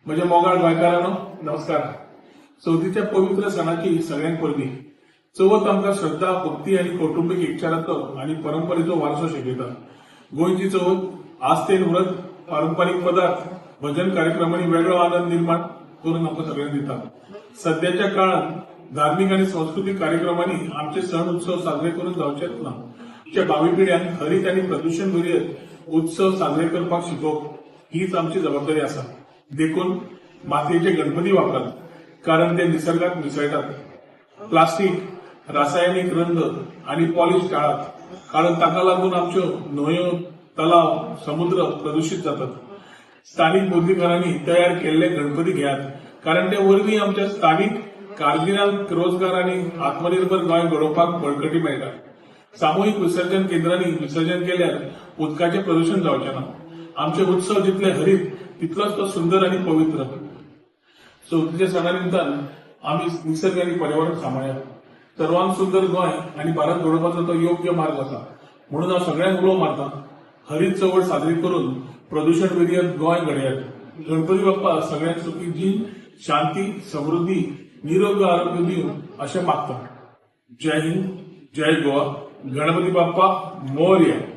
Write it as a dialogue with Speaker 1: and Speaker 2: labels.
Speaker 1: म्हज्या मोगाळ गोंयकारांनो, नमस्कार. चवथीच्या पवित्र सणाची सगळ्यांक परबीं. चवथ आमकां श्रद्धा, भक्ती आनी कौटुंबीक एकचाराचो आनी परंपरेचो वारसो शिकयता. गोंयची चवथ आस्थेन व्रत, पारंपारीक पदार्थ, भजन कार्यक्रमांनी वेगळो आनंद निर्माण करून आमकां सगळ्यांक दिता. सद्याच्या काळात धार्मीक आनी संस्कृतीक कार्यक्रमांनी आमचे सण उत्सव साजरे करून जावचेच ना. आमच्या भावी पिढ्यांक हरीत आनी प्रदूषण विरयत उत्सव साजरे करपाक शिकोवप हीच आमची जबाबदारी आसा. देखून मातयेचे गणपती वापरात, कारण ते निसर्गात मिसळटात. प्लास्टीक, रासायनिक रंग आणि पॉलिश टाळात, कारण ताका लागून आमच्यो न्हंयो, तलाव, समुद्र प्रदूषित जातात. स्थानिक मूर्तिकारांनी तयार केल्ले गणपती घेयात, कारण ते वरवीं आमच्या स्थानिक कारागिरांक रोजगार आणि आत्मनिर्भर गोंय घडोवपाक बळकटी मेळटा. सामुहीक विसर्जन केंद्रांनी विसर्जन केल्यार उदकाचें प्रदूषण जावचें ना. आमचे उत्सव जितले हरीत, तितलोच तो सुंदर आणि पवित्र. चवथीच्या सणा निमतान आमी निसर्ग आनी पर्यावरण सांबाळया. सर्वांग सुंदर गोंय आनी भारत घडोवपाचो तो योग्य मार्ग आसा. म्हणून हांव सगळ्यांक उलो मारता, हरीत चवथ साजरी करून प्रदूषण विरयत गोंय घडयात. गणपती बाप्पा सगळ्यांक सुखी जीण, शांती, समृद्धी, निरोग आरोग्य दिवं अशें मागता. जय हिंद, जय गोवा. गणपती बाप्पा मोरया.